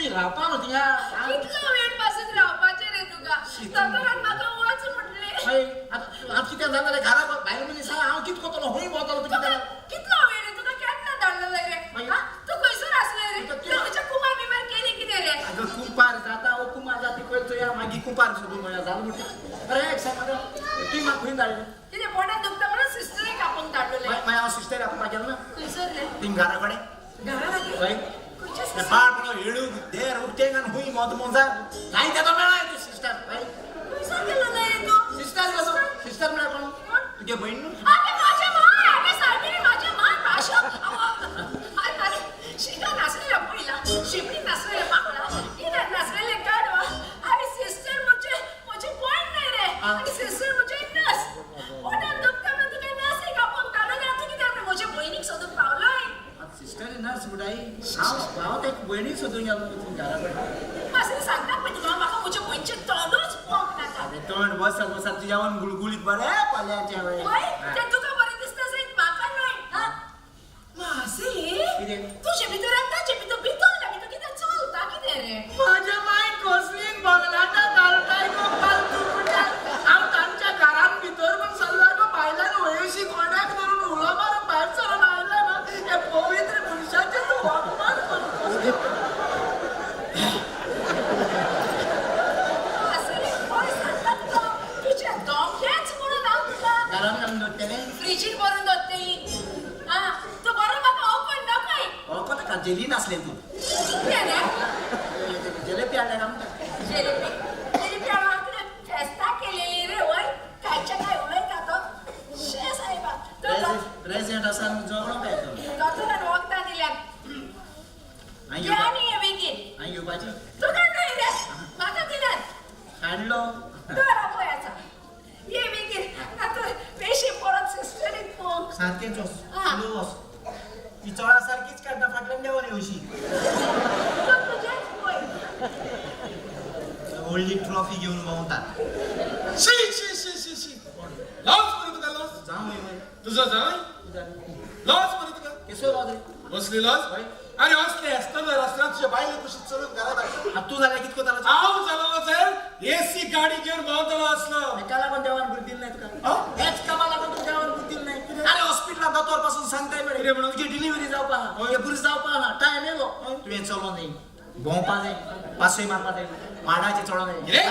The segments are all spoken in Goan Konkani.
तूं रावपा न्हू थिंगा. कितलो वेळ पासून रावपाचें रे तुका? दोतोरान म्हाका वच म्हटलें. हय, आतां आतां कितें जालें घरा बायल मनीस आहा, हांव कितें करतलो, खंय भोंवतलो तुका? तुका कितलो वेळ रे तुका, केन्ना धाडलेलो रे? मागीर? हा? तूं खंयसर आसले रे? तुका तुवें म्हज्या कुमार बिमार केली कितें रे? अगं कुंपार जाता ओ, कुमार जाती पयलीं चोया, मागीर कुंपार सोदून मेळया जालें म्हणटा. अरे एक सांग म्हाका, तुवें म्हाका खंय धाडलें? कितें पोटात दुखता म्हणून सिस्टरीक आपोवंक धाडलेलें. मागीर हांव सिस्टर आपोवपाक गेलो ना. खंयसर रे? थिंग घरा कडेन. घरा लागीं? हय. खंयच्या ते सिस्टर? पाड पडो हेडूक देर उकतें आनी हुंय मोत मोजा जाय तेदो मेळ्ळा तूं सिस्टर. हय. खंयसर गेलो ना रे तूं? सिस्टर गेलो. सिस्टर म्हळ्यार कोण? कोण? तुगे भयण न्हू? अरे माझ्या माय, अरे सारकी माझ्या माय भाशा. अरे शिका नासलेल्या पहिला, शिपडी नासलेल्या माकडा, इना नासलेले गाडवा. अरे सिस्टर म्हणजे म्हणजे कोण नाही रे. आणि सिस्टर म्हणजे नर्स. पोटात दुखता म्हणून तुका नर्स एक आपोवंक धाडलेलें. तूं कित्याक म्हज्या भयणीक सोदूंक पावलोय? सिस्टर नर्स म्हणटाय. हांव हांव तेका भयणीक सोदूंक गेलो न्हू घरा कडेन. मातशें सांगता पळय तुका, म्हाका म्हज्या भयणीचें तोंडूच पळोवंक नाका. अरे तोंड बसत बसत तुज्या गुळगुळीत बरें पल्याचें. वय, तें तुका बरें दिसता सयत म्हाका न्हय. हा मासी. कितें? तुजे भितर आनी ताजे भितर भितर ना भितर कितें चलता कितें रे? माझ्या माय कसली बगलाटां घालताय गो फालतू पुण्याक. हांव तांच्या घरान भितर म्हूण सरला गो, भायल्यान वयशी कोणाक धरून उलो मारून भायर सरून आयला ना. हे पवित्र मनशाचें तूं अपमान करून. मासी, पळय सांगता तुका, तुजे दोंखेच म्हणून हांव तुका घरान घालून दवरतलें. फ्रिजीर भरून दवरतली. आं, तूं बरो म्हाका ओपन नकोय. वळखता का जेली नासलें तूं. कितें रे? जलेबी हाडल्या आमकां. जेलेबी जेलेबी हाडून कितें फेस्तां केलेली रे? वय, कायच्या काय उलयता तो. शे सायबा, तो प्रेसिडेंट आसा झगडो काय तो. दोतोरान वखदां दिल्यात. हांवें घे घेवपा आनी ये बेगीन. हांवें घेवपाची. तुका न्हय रे, म्हाका दिल्यात. हाडलो. दर आपयाचा ये बेगीन, ना तर पेशी परत सिस्टरीक पळोवंक. सारकेंच वच. आं. स्लो वच. ती चोळा सारकीच काडटा, फाटल्यान देंवन येवशी. तो तुजेंच पळय. व्हडली ट्रॉफी घेवन भोंवता. शी शी शी शी शी, लॉज मरे तुका, लॉज. जावं वय. तुझो जावंय. लॉज मरे तुका. केसो लॉज रे? कसली लॉज? हय. अरे असले आसतना रस्त्यान तुझ्या बायले कुशीक चलून घरा धाडटा. आतां तूं जाल्यार कितें करतालो? हांव जालो जाल्यार एसी गाडी घेवन भोंवतलो आसलो. हेका लागून देवान बुद्धी दिली नाही तुका. आं? हेच कामा लागून तुका देवान बुद्धी दिली नाही. अरे हॉस्पिटलात दोतोर पासून सांगताय मरे, कितें म्हणून? तुजी डिलिव्हरी जावपा आहा, तुगे भुरगें जावपा आहा, टायम येयलो, तुवें चलो न्ही, भोंवपा जाय, पासय मारपा जाय, माडाचें चडों जाय. कितें?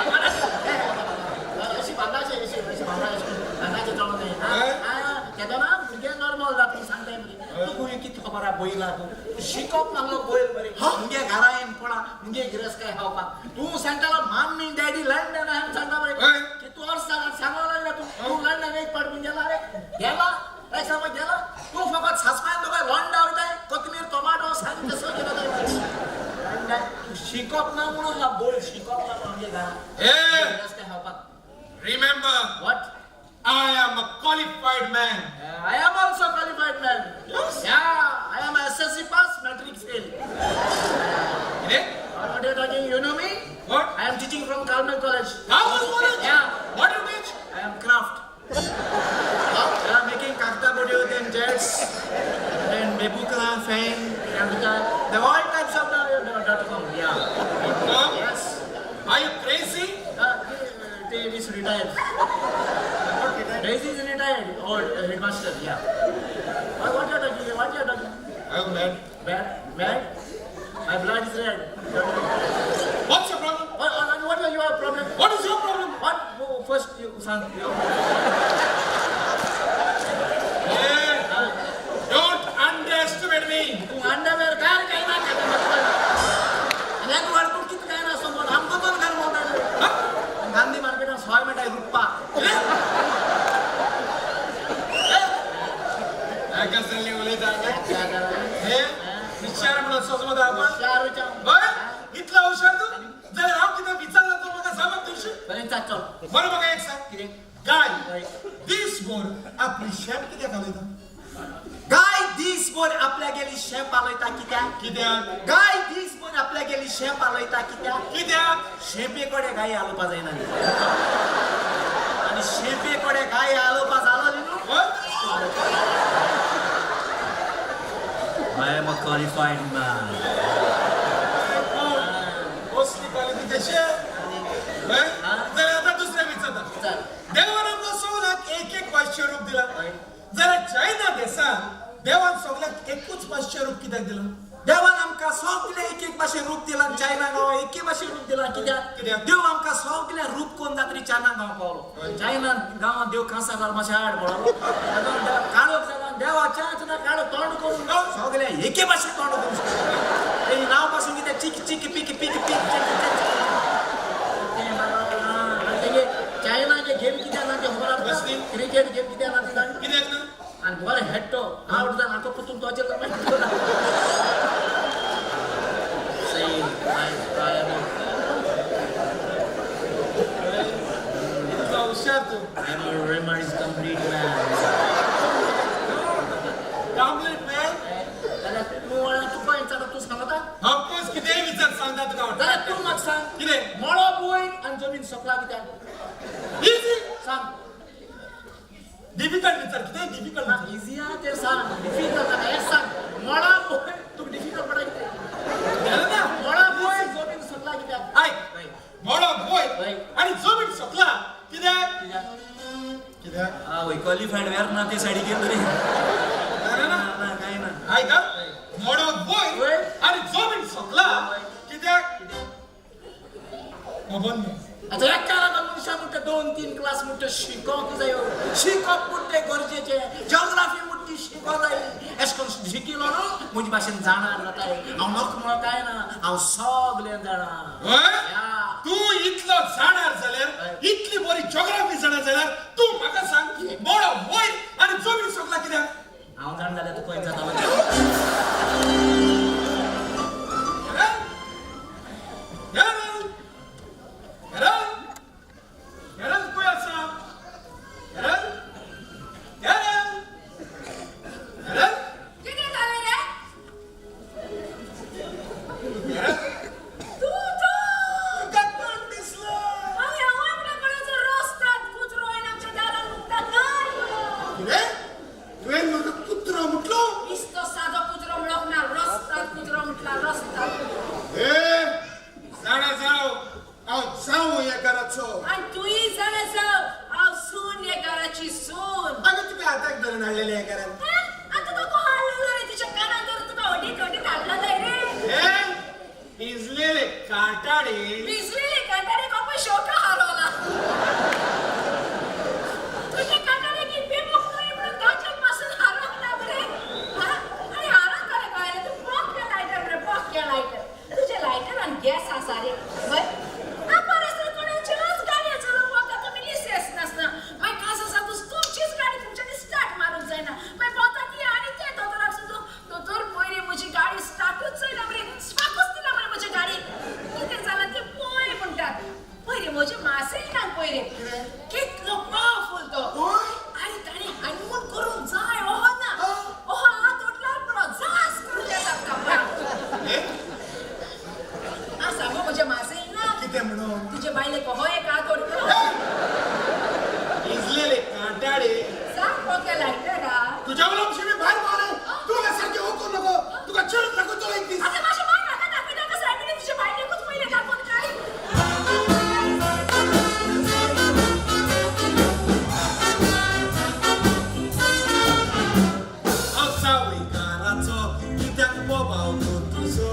अशी बांदाचें, अशी अशी बांदाचें, बांदाचें चडों जाय. हय. तेदोना भुरगें नॉर्मल जाता म्हूण सांगताय मरे. तूं खंय कितें खबर आहा बैला तूं? तूं शिकोवप नासलो बैल मरे. मुगे घरा येवन पळा मुगे गिरेस्तकाय खावपाक. तूं सांगतालो माम्मी डॅडी लंडन आहा म्हूण सांगता मरे. हय. की तूं अर्ज सांगो लागला तूं. तूं लंडन एक पाट म्हूण गेला रे, गेला एक समज गेला तूं. फकत सासमायन तुका लोंडा वयताय, कोथमीर टोमाटो सांग तसो गेलो. लंडन तूं शिकोवप ना म्हणून हा बैल, शिकोवप ना म्हणून मुगे घरा ए गिरेस्तकाय खावपाक. Remember, What? I am a qualified man. I am also qualified man. Yes. Yeah, I am SSC pass, matric fail. कितें? What are you talking? You know me? What? I am teaching from Carmel College. Carmel College? Yeah. What you teach? I am craft. I am making kakta body, then jets, then bebukra, fan, and the all types of the dot com. Yeah. What? Yes. Are you crazy? They is retired. Daisy is retired. Old headmaster. Yeah. What you are talking? What you are talking? I am mad. Bad, bad. My blood is red. What's your problem? What was your problem? What is your problem? What? Oh, first you son. Hey, don't underestimate me. तूं अंडरवेअर काय काय ना काय आनी एक वर तूं कितें काय ना समज आमकां दोन घाल म्हणटा. गांधी मार्केटान सोय मेळटा रुपा. काय कसली उलयता हे? हुशार म्हणून समजता आपण. हुशार विचार. हय, इतलो हुशार तूं जाल्यार हांव कितें विचारलं तर म्हाका सांग दिवशी. बरें, चल. बरं, म्हाका एक सांग. कितें? गाय हय. दीसभर आपली शेप कित्याक घालयता? गाय दीसभर आपल्या गेली शेप हालयता कित्याक? कित्याक? गाय दीसभर आपल्या गेली शेप हालयता कित्याक? कित्याक? शेपे कडेन गाय हालोवपा जायना आनी शेपे कडेन गाय हालोवपा जालो न्ही. हय? I am a qualified man. देवान सगळ्याक एकूच भाशेचें रूप कित्याक दिलां? देवान आमकां सगळे एक एक भाशेन रूप दिलां. चायना गांवा एके भाशेन रूप दिलां. कित्याक? कित्याक? देव आमकां सगळ्या रूप कोण जातरी चायना गांव पावलो. चायना गांवांत देव कांसा जालो, मातशें आड पडलो, काळोख जाला. देवाच्या सुद्दां काळो तोंड करून सगळ्या एके भाशेन तोंड करून तेणी नांव पासून कितें चिक चिक पीक पीक पीक चिक चिक. तेगे चायनाचे गेम कित्याक ना ते खबर आसा? कसली? क्रिकेट गेम कित्याक ना ती जाण? कित्याक ना? आनी बरें हेडटो आवट जावन आतां पुतून तोचेर. सही. इतलो हुशार तूं. I'm a Rimmer is complete man. Complete man. जाल्यार तूं तूं खंय विचारता, तूं सांगता. ऑफकोर्स, कितेंय विचार, सांगता तुका. जाल्यार तूं म्हाका सांग. कितें? मळब वयर आनी जमीन सकला कित्याक? इजी. सांग. डिफिकल्ट विचार, कितेंय डिफिकल्ट विचार. इजी आहा तें सांग, डिफिकल्ट नाका. हें सांग, मळब वयर तुका डिफिकल्ट पडा कितें? जालें ना? मळब वयर जमीन सकला कित्याक? आयक, मळब वयर हय. आनी जमीन सकला कित्याक? कित्याक? कित्याक? हा वय, क्वॉलिफायड वेर ना ते सायडीक गेलो रे. जालें ना? ना, काय ना. आयक हा, मळब वयर वयर. आनी जमीन सकला वयर. कित्याक खबर ना. आतां एका लागून मनशां म्हणटा 2-3 क्लास म्हणटा शिकोवंक जायो. शिकप म्हणटा गरजेचें. जॉग्राफी म्हणटा ती शिकोंक जाय. एशें करून शिकिलो न्हू म्हजे भाशेन जाणार जाताय. हांव नक म्हणो काय ना, हांव सगळें जाणा. हय? या. तूं इतलो जाणार जाल्यार, हय. इतली बरी जॉग्राफी जाणा जाल्यार, तूं म्हाका सांग, मळब वयर आनी जमीन सकला कित्याक? हांव जाण जाल्यार तूं खंय जातालो? हेरल? हेरल? हेरल? हेरल खंय आसा? हेरल? हेरल? हेरल? कितें जालें रे? हेरल? तूं तो. तुका कोण दिसलो? आनी हांव आपल्या कडेचो रस्त्यात कुत्रो येवन आमच्या दारान मुकता काय म्हणून. कितें? तुवें म्हाका कुत्रो म्हटलो? निस्तो सादो कुत्रो म्हणोंक ना, रस्त्यात कुत्रो म्हटला, रस्त्यात कुत्रो. ए, जाणा जाव, हांव जावं ह्या घराचो. आनी तूंय जाणा जाव, हांव सून ह्या घराची सून. आगे, तुका हाताक धरून हाडलेलें ह्या घरान. हा? आतां तो कोण हाडलेलो रे? तुज्या कानाक धरून तुका हडीत हडीत हाडलेलो रे. ए, भिजलेले काटाडे. भिजलेले कांटाडे कोपा शोका हरवला. तुझ्या कांटाडे की बेमुख न्हय म्हणून ताच्या पासून हरवला रे. हा? आनी हरवता रे कळ्ळें तूं पोक्या लायटर रे, पोक्या लायटर. तुझ्या लायटरान गॅस आसा रे. हय, परस कोणाच्याच गाडयो चलोवपाक तुमी लिसेस नासना. मागीर कांय आसा, तुमचीच गाडी तुमच्यांनी स्टार्ट मारूंक जायना. मागीर पोता ती आनी ते दोतोराक सुद्दां, दोतोर, पयर म्हजी गाडी स्टार्टूच जायना मरे, स्पाकूच दिना मरे म्हजी गाडी, कितें जालां तें पळय म्हणटात. पयर म्हजे मासेल ना, पयर कितलो पावरफूल तो. आनी ताणें हनीमून करूंक जाय ओहो ना, ओहो हात उठल्यार पुरो, जास करून येतात का. ए, आ सांगू म्हज्या मासेल ना. कितें म्हणून? तुजे बायलेक हो एक हात ओडलो. भिजलेले काटाडे. सांग पोक्या लायटर हा. तुझ्या वरून मी भायर पावले. तू सारखे हो करू नको, तुका चिडून दाखवतो एक दीस. आता माझ्या माय म्हाका दाखयता सायबीने, तुझ्या बायलेकूच पयलें दाखोवन काय. हांव घराचो, कित्याक बोबाव तूं तुजो?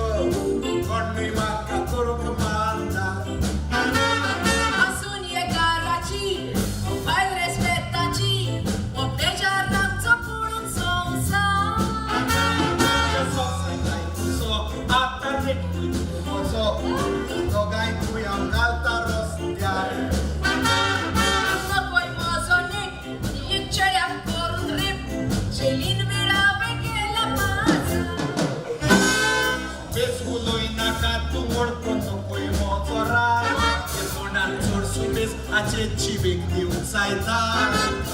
कोणूय म्हाका करूंक मारता. आसून ये घराची, बायल रेस्पेताची, हो बेजार आमचो पळोवन संवसार. संवसार तुजो आतां रेटूय म्हजो, दोगांयकूय हांव घालता रस्त्यार. नकोय म्हजो नीट, एक चेड्याक करून रेप, झेलीन वेळावे गेला माझा. बेस उलोय नाका तूं, वळखून नकोय म्हजो राग. ते तोंडार चड सुबेस हाचे जिबेक दिवंक जायता.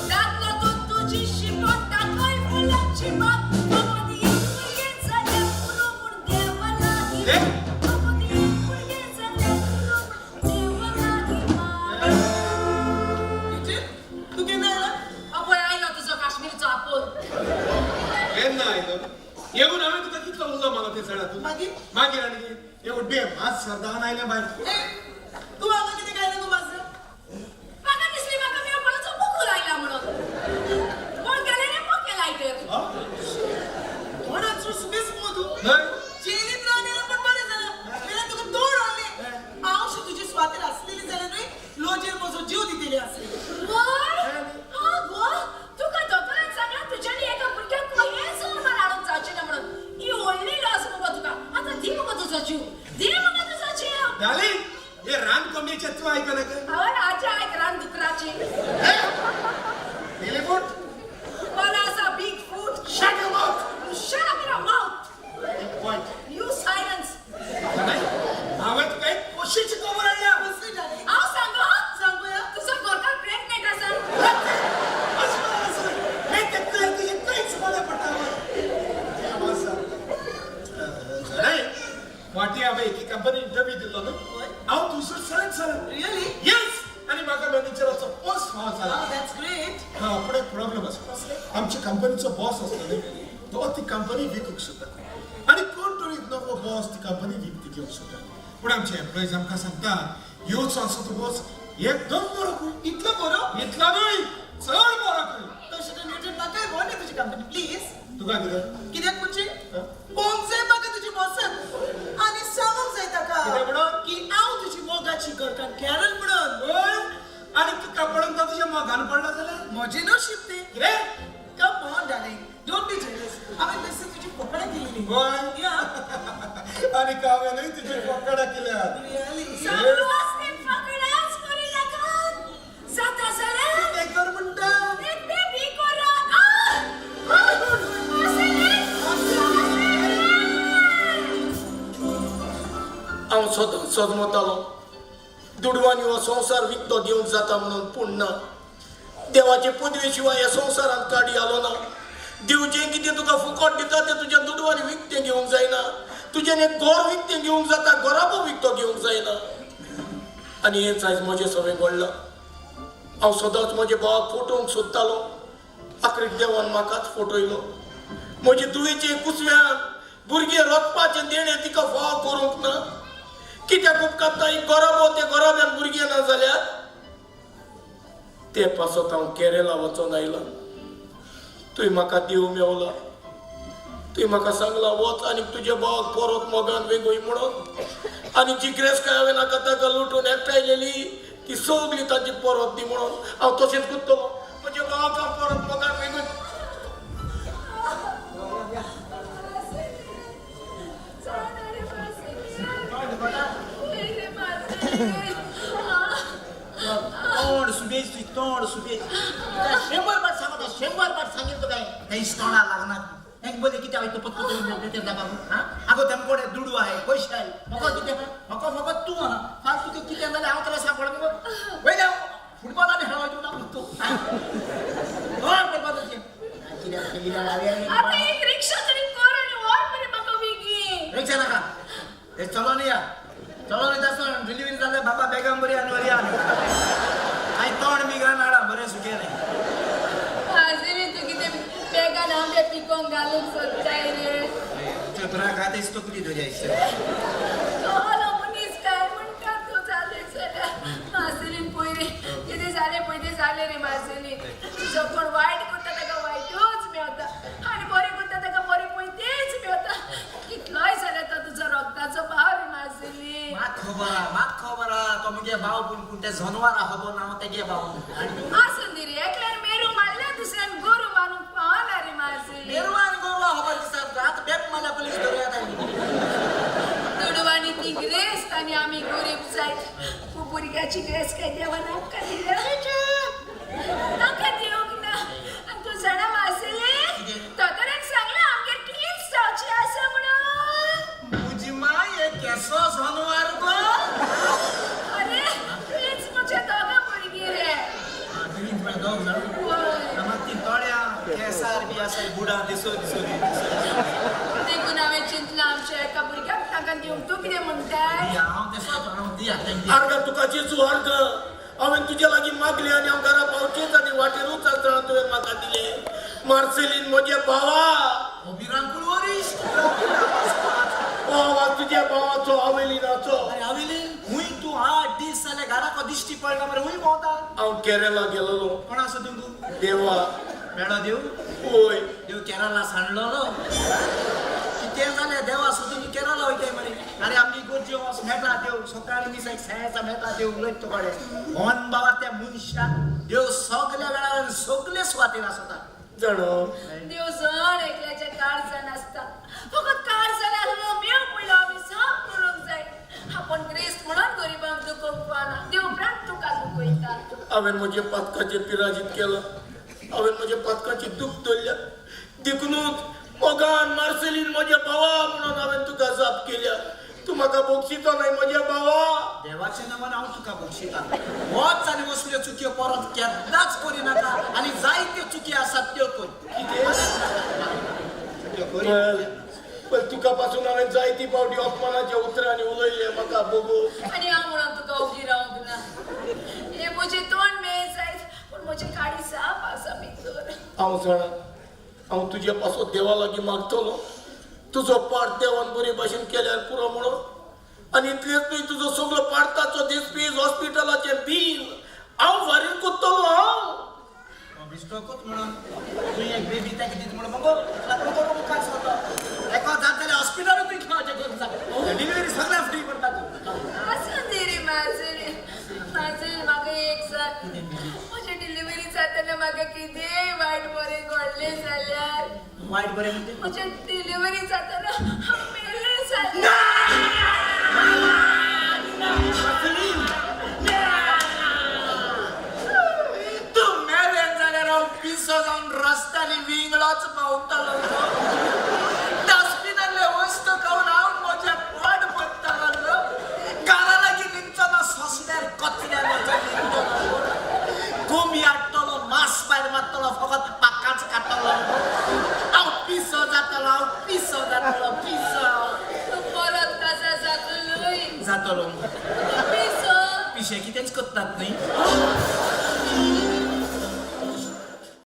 दादलो तूं, तुजी शिपट दाखय फुलांची बाग. फकत एक भुरगें जाल्यार पुरो म्हूण देवा लागीं. ए? फकत एक भुरगें जाल्यार पुरो म्हूण देवा लागीं माग. तूं केन्ना आयला? अबय आयलो तुजो काश्मीरचो आपोल. केन्ना आयलो? येवन हांवें तुका कितलो उलो मारलो ते जाणा तूं? मागीर? मागीर आनी येवन बेम आज सरदान आयलें भायर. ए, तूं हांगा कितें काय तूं मातशें? म्हाका दिसली म्हाका मी कोणाचो मुखूल आयला म्हणून. कोण गेले रे पोके लायटर? डार्लिंग, हे रान कोंबडीचे तू ऐकलं का? अहो राजा ऐक रान दुकराची. लिलीपुट. मला असा big foot. Shut your mouth. Shut up your mouth. Point. You silence. हांवें तुका एक कोशीची खबर हाडल्या. कसली डार्लिंग? हांव सांगो. सांगूया. तुजो घरकार प्रेग्नेंट आसा. अशें हे तेकल्यार तुजें कांयच बरें पडटा. नाही, वाटी हांवें एके कंपनी इंटरव्यू दिल्लो न्हू, हांव थंयसर सिलेक्ट जालें. रियली? येस, आनी म्हाका मॅनेजराचो पोस्ट फावो जाला. That's great. हा, पूण एक प्रॉब्लेम आसा. आमच्या कंपनीचो बॉस आसलो न्ही, तो ती कंपनी विकूंक सोदता आनी कोण तरी एक नवो बॉस ती कंपनी विकती घेवंक सोदता. पूण आमचे एम्प्लॉईज आमकां सांगता, येवचो आसा तो बॉस एकदम बरो खंय. इतलो बरो? इतलो न्हय, चड बरो खंय. तशें तर न्यूटन, म्हाकाय व्हर न्ही तुजी कंपनी प्लीज. तुका कितें? कित्याक म्हणजे पळोवंक जाय म्हाका तुजी बॉसान आनी सांगूंक जाय ताका कितें म्हणून? की हांव तुजी मोगाची घरकान्न कॅरल म्हणून. हय, आनी तुका पळोवन तो तुज्या मोगान पडलो जाल्यार? म्हजें नशीब तें. कितें? Come on darling, don't be jealous. हांवें बेश्टें तुजी फकाणां केलेली. हय. या. आनी हांवें न्हय तुजी फकाणां केल्यात. रियली? सांगूच ती फकणांच करी नाकात. जाता जाल्यार कितें कर म्हणटा? एक बेबी करा. हांव सदांच सजमतालो दुडवांनी हो संवसार विकतो घेवंक जाता म्हणून, पूण ना, देवाचे पदवे शिवाय ह्या संवसारांत काडी आलो ना. देव जें कितें तुका फुकट दिता तें तुज्या दुडवांनी विकतें घेवंक जायना. तुज्यान एक घर विकतें घेवंक जाता, घराबो विकतो घेवंक जायना. आनी हेंच आयज म्हजें सगळें घडलां. हांव सदांच म्हज्या भावाक फटोवंक सोदतालो, आखरीक देवान म्हाकाच फटयलो. म्हजे धुवेचे कुसव्यान भुरगें रोखपाचें देणें तिका फावो करूंक ना. कित्याक उपकारता एक गराबो ते गराब्यान भुरगें ना जाल्यार? ते पासत हांव केरला वचोन आयलां. तुवें म्हाका देव मेवला. तुवें म्हाका सांगलां, वच आनी तुज्या भावाक परत मोगान वेगय म्हणून. आनी जी गिरेस्तकाय हांवें नाका ताका लुटून एकठांयलेली ती सगली तांची परत दी म्हणून. हांव तशेंच करतलो. म्हज्या भावाक हांव परत मोगान वेगय. तोंड सुबेज तुझी, तोंड सुबेज. तुका 100 पाट सांगता, 100 पाट सांगील तुका. तेंच तोंडा लागना. हेंक बोले कित्याक वयता पत्तो ते बाबू? हा, आगो तेमकोडे दुडू आहे, पयशे आहे, म्हाका कितें? म्हाका फकत तूं आहा. फाल तुका कितें जाल्यार हांव तुला सांगपा मुगो. वयल्या फुटबॉल आनी खेळपाचें ना तूं तोंड पडपा तुजें कित्याक केली? आता एक रिक्षा तरी कर आनी व्हर मरे म्हाका बेगीन. रिक्षा नाका, हे चलो न्ही या, चलो न्ही. तसो डिलिव्हरी जाल्यार बाबा बेगान बरी आनी बरी आनी आनी तोंड बी घालून हाडा बरें सुकें. हाजेरी तूं कितें बेगान आंबे पिकोवन घालूंक सोदताय रे? चतुरा खातेच तकली तुज्या. कहलो मनीस काय म्हणटा तूं जालें जाल्यार. मार्सेलीन, पळय रे कितें जालें पळय तें जालें रे मार्सेलीन. जो कोण वायट करता ताका वायटूच मेवता आनी बरें करता ताका बरें पळय तेंच मेवता. कितलोय जाल्यार तो तुजो रगताचो भाव रे मार्सेलीन. म्हाक खबर आहा, म्हाक खबर आहा, तो मुगे भाव. पूण पूण ते जनवरां खबर ना हांव तेगे भाव. आसूं दी रे, एकल्यान मेरू मारल्या, दुसऱ्यान गोरू मारूंक पावना रे मार्सेलीन. मेरू आनी गोरवां खबर दिसता. आतां बेग मारल्या पुलीस धरूया तांणी. दुडवांनी ती गिरेस्त आनी आमी गरीब जायत. खूब भुरग्याची गिरेस्त काय देवान आमकां दिल्या, ताका दिवंक ना. आनी तूं जाणा मार्सेलीन, दोतोरान सांगलां आमगेर ट्विन्स जावची आसा म्हणून. तुजी माय, केसो जनवार गो! अरे, ट्विन्स म्हणजे दोगां भुरगीं रे. ट्विन्स म्हळ्यार दोग जाण? वय. म्हाका ती तोड्या केसार बी आसा, बुडां दिसो दिसो दी. देखून हांवें चिंतलां आमच्या एका भुरग्याक तांकां दिवंक. तूं कितें म्हणटाय? हांव तेसोच, हांव दिया तेंकां. आर्गां तुका जेजू, आर्गां. हांवें तुज्या लागीं मागलें आनी हांव घरा पावचेंच आनी वाटेरूच आसतना तुवें म्हाका दिलें. मार्सेलीन, म्हज्या भावा. हो भिरांकूळ वरीश. हो आवाज तुज्या भावाचो, आवेलिनाचो. अरे आवेलीन, हुंय तूं 8 दीस जाले घराक दिश्टी पडना मरे? हुंय भोंवता? हांव केरला गेलेलो. कोण आसा तुमकां? देवा. मेळो देव? वय. देव केरला सांडलोलो. कितें जालें देवा सुद्दां तुमी केरला वयताय मरे? अरे, आमगे इगर्जे वच, मेळटा देव. सकाळी मिसाक सेचा मेळटा देव. उलयत तुकडे मोहन बाबा त्या मनशाक देव सगल्या वेळार आनी सगले सुवातेर आसता. जाणा. देव जण एकल्याच्या काळजान आसता. फकत काळजान आसलो मेव पडलो आमी साफ करूंक जाय. आपूण क्रिस्त म्हणून. देवाना देव उपरांत तुका दुखयता. हांवें म्हज्या पातकाचेर पिराजीत केलां, हांवें म्हज्या पातकाची दूख धरल्या, देखुनूच मोगान मार्सेलीन म्हज्या भावा म्हणून हांवें तुका जाप केल्या. तूं म्हाका बक्षितो न्हय म्हज्या भावा? देवाच्या नांवान हांव तुका बक्षिता. वच आनी असल्यो चुकयो परत केन्नाच करिनाका आनी जायत्यो चुकी आसात त्यो कर. कितें? पण तुका पासून हांवें जायती फावटी अपमानाच्या उतरांनी उलयल्लें, म्हाका बोगोस. आनी हांव म्हणून तुका ओगी रावंक ना. हे म्हजें तोंड मेळ जायत पूण म्हजें काळी साप आसा भितर. हांव जाणा, हांव तुजे पासत देवा लागीं मागतलो, तुजो पाठ देवान बरे भाशेन केल्यार पुरो म्हणून. आनी इतलेंच न्हय, तुजो सगलो पार्टाचो दिसपीस, हॉस्पिटलाचें बील हांव फारीक करतलो हांव. बिस्टोकूच म्हणून तूं एक बेबी ताका दिता म्हणून मगो लागलो करूं मुखार सरलो. एका जात जाल्यार हॉस्पिटलूय तुवें खेळाचें करूंक जाय, डिलिव्हरी सगळें फ्री करता तूं. आसूं दी रे माजरी. माजरी म्हाका एक सांग, म्हजी डिलिव्हरी जातना म्हाका कितेंय वायट बरें घडलें जाल्यार? वायट बरें म्हणजे? म्हजी डिलिव्हरी जातना हांव मेलें जाल्यार? तूं मेलें जाल्यार हांव पिसो जावन रस्त्यांनी विंगळोच भोंवतलो. डस्टबिनांतले वस्तू खावन हांव म्हजें पोट भरतलो. घरा लागीं न्हिदचो ना, सोंसल्यार कचऱ्यार वचून न्हिदतलो. कोंबी हाडटलो, मांस भायर मारतलो, फकत पाकांच काडटलो. हांव पिसो जातलो, हांव पिसो जातलो, पिसो. तूं परत काजार जातलोय? जातलो. तूं पिसो. पिशे कितेंच करतात न्ही.